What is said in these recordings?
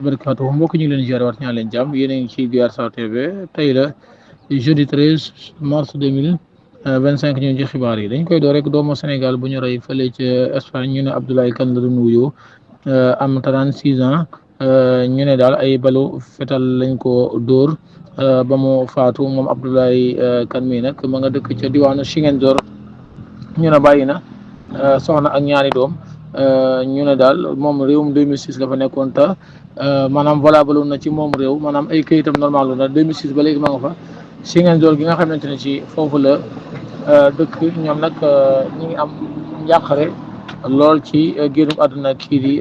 barakaatu mbokk ñu ngi leen ziar waat ñaan leen jàmm yéen a ngi ci Diaspora TV tey la jeudi 13 mars 2025 ñu ci xibaar yi dañ koy door rek doomu Sénégal bu ñu rey fële ca Espagne ñu ne Abdoulaye Kane la doon wuyoo am 36 ans ñu ne daal ay balu fetal lañ ko dóor ba mu faatu moom Abdoulaye Kane mii nag ma nga dëkk ca diwaanu Ziguinchor ñu ne bàyyi na soxna ak ñaari doom ñu ne daal moom réewum 2006 la fa nekkoon te maanaam valable na ci moom réew maanaam ay këyitam normal na 2006 ba léegi ma nga fa Ziguinchor gi nga xamante ne ci foofu la dëkk ñoom nag ñi ngi am njàqare lool ci génnum àdduna kii di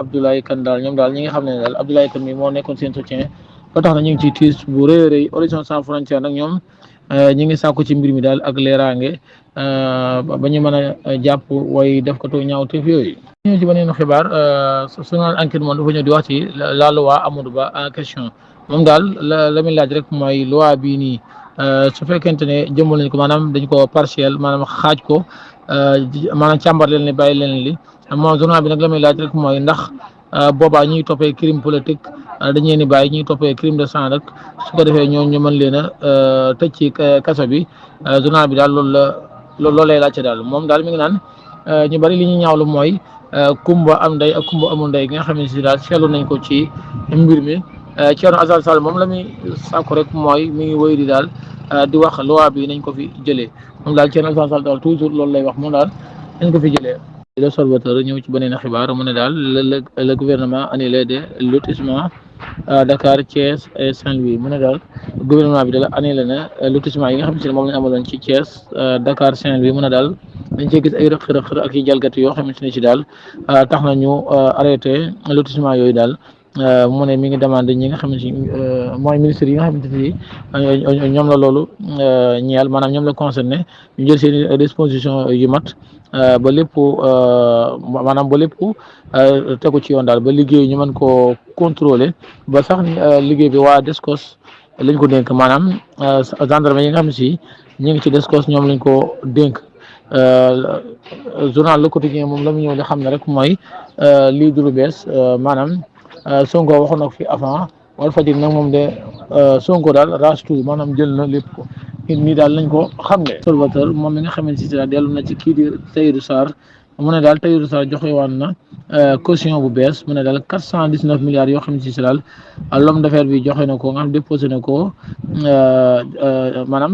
Abdoulaye Kane daal ñoom daal ñi nga xam ne daal Abdoulaye Kane mi moo nekkoon seen soutien ba tax na ñu ngi ci tiis bu rëy a rëy Horizon Sans Frontières nag ñoom ñi ngi sàkku ci mbir mi daal ak leeraange ba ñu mën a jàpp way def ko to ñaawteef yooyu. ñu ci beneen xibaar suñu enquête moom dafa ñëw di wax ci la loi Amadou Ba en question moom daal la muy laaj rek mooy loi bii nii su fekkente ne jëmmal nañ ko maanaam dañ ko partiel maanaam xaaj ko maanaam càmbar leen ni bàyyi leen li moom journal bi nag la muy laaj rek mooy ndax boobaa ñuy toppee crime politique dañ leen di bàyyi ñuy toppee crime de sang rek su ko defee ñoo ñu mën leen a tëj ci kaso bi journal bi daal loolu lay laajte daal moom daal mi ngi naan ñu bari li ñu ñaawlu mooy kumba am ndey ak kumba amul ndey gi nga xam ne si daal seetlu nañ ko ci mbir mi Thierno Alassane Sall moom la muy sàkku rek mooy mi ngi wéy di daal di wax loi bi nañ ko fi jëlee moom daal Thierno Alassane Sall daal toujours loolu lay wax moom daal nañ ko fi jëlee. L'Observateur ñëw ci beneen xibaar mu ne daal le gouvernement annulé des lotissements Dakar Thiès et Saint-Louis mu ne daal gouvernement bi daal annulé na lotissement yi nga xam ne moom lañ amaloon ci Thiès Dakar Saint-Louis mu ne daal dañ cee gis ay rëq-rëq ak i jalgati yoo xamante ne ci daal tax na ñu arrêté lotissement yooyu daal mu ne mi ngi demandé ñi nga xamante ni mooy ministre yi nga xamante ni ñoom la loolu ñeel maanaam ñoom la concerné ñu jël seen i disposition yu mat ba lépp maanaam ba lépp tegu ci yoon daal ba liggéey ñu mën koo contrôler ba sax liggéey bi waa Descos lañ ko dénk maanaam gendarme yi nga xam ne si ñu ngi ci Descos ñoom lañ ko dénk journal Le Quotidien moom la mu ñëw di xam ne rek mooy lii du lu bees maanaam Sonko waxoon na fi avant Walfadjri nag moom de Sonko daal rache tout maanaam jël na lépp ko nit ñi daal lañ ko xam ne. Observateur moom mi nga xamante si daal dellu na ci kii di Tahirou Sarr mu ne daal Tahirou Sarr joxe waan na caution bu bees mu ne daal 419 milliards yoo xam ne si daal l'homme d'affaires bi joxe na ko nga xam déposé na ko maanaam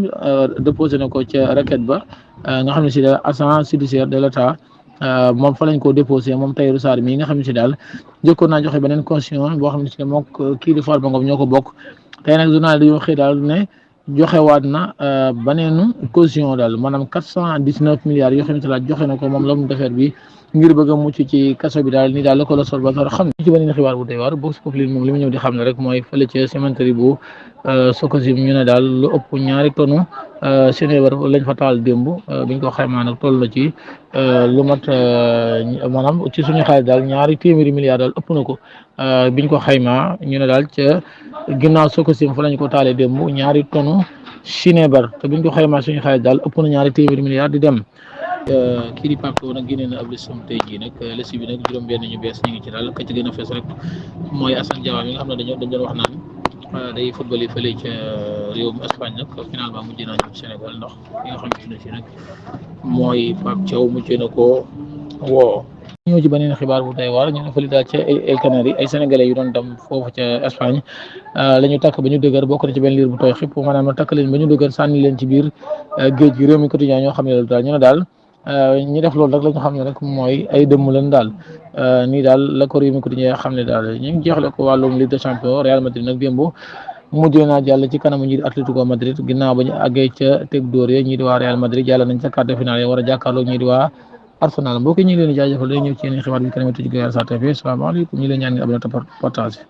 déposé na ko ca requête ba nga xam ne si daal agence judiciaire de l'État moom fa lañ ko déposé moom Tahirou Sarr mii nga xam ne si daal jëkkoon naa joxe beneen caution boo xam ne si ne moom kii di Farba Ngom ñoo ko bokk tey nag journal dañoo xëy daal ne joxe waat na baneenu caution daal maanaam 419 milliards yoo xam ne si daal joxe na ko moom l'homme d'affaires bi ngir bëgg a mucc ci kaso bi daal ni daal la ko L'Observateur xam ne ci beneen xibaar bu doy waar Vox Populi moom li mu ñëw di xam ne rek mooy fële ci cimenterie bu Sococim ñu ne daal lu ëpp ñaari tonnes sinébar lañ fa taal démb biñ ko xaymaa nag toll na ci lu mat maanaam ci suñu xaalis daal ñaari téeméeri milliards daal ëpp na ko biñ ko xaymaa ñu ne daal ca ginnaaw Sococim fa lañ ko taalee démb ñaari tonnes sinébar te biñ ko xaymaa suñu xaalis daal ëpp na ñaari téeméeri milliards di dem. kii di Pape Thiaw nag génne na ab listam tey jii nag liste bi nag juróom-benn ñu bees ñu ngi ci daal ka ci gën a fees rek mooy Assane Diaba mi nga xam ne dañ doon wax naan day football yi fële ca réewum Espagne nag finalement mujj naa ñëw Sénégal ndax ki nga xamante ne si nag mooy Pape Thiaw mujj na ko woo. ñëw ci beneen xibaar bu tey waar ñu ne fële daal ca ay Canaries ay sénégalais yu doon dem foofu ca Espagne la ñu takk ba ñu dëgër bokk na ci benn liir bu tooy xipp maanaam takk leen ba ñu dëgër sànni leen ci biir géej gi réew mi quotidien ñoo xam ne loolu daal ñu ne daal ñi def loolu rek la ñu xam ne rek mooy ay dëmm leen daal nii daal la ko réew mi quotidien xam ne daal ñu ngi jeexle ko wàllum Ligue des Champions Real Madrid nag démb mujjee naa jàll ci kanamu ñii di Atlético Madrid ginnaaw ba ñu àggee ca teg dóor ya ñii di waa Real Madrid jàll nañ ca quart de finale yi war a jàkkaarloo ñii di waa Arsenal mbokk ñi ngi leen di jaajëfal dañuy ñëw ci yeneen xibaar bi kanam tuuti Diaspora TV salaamaaleykum ñi leen ñaan nga abonné te partage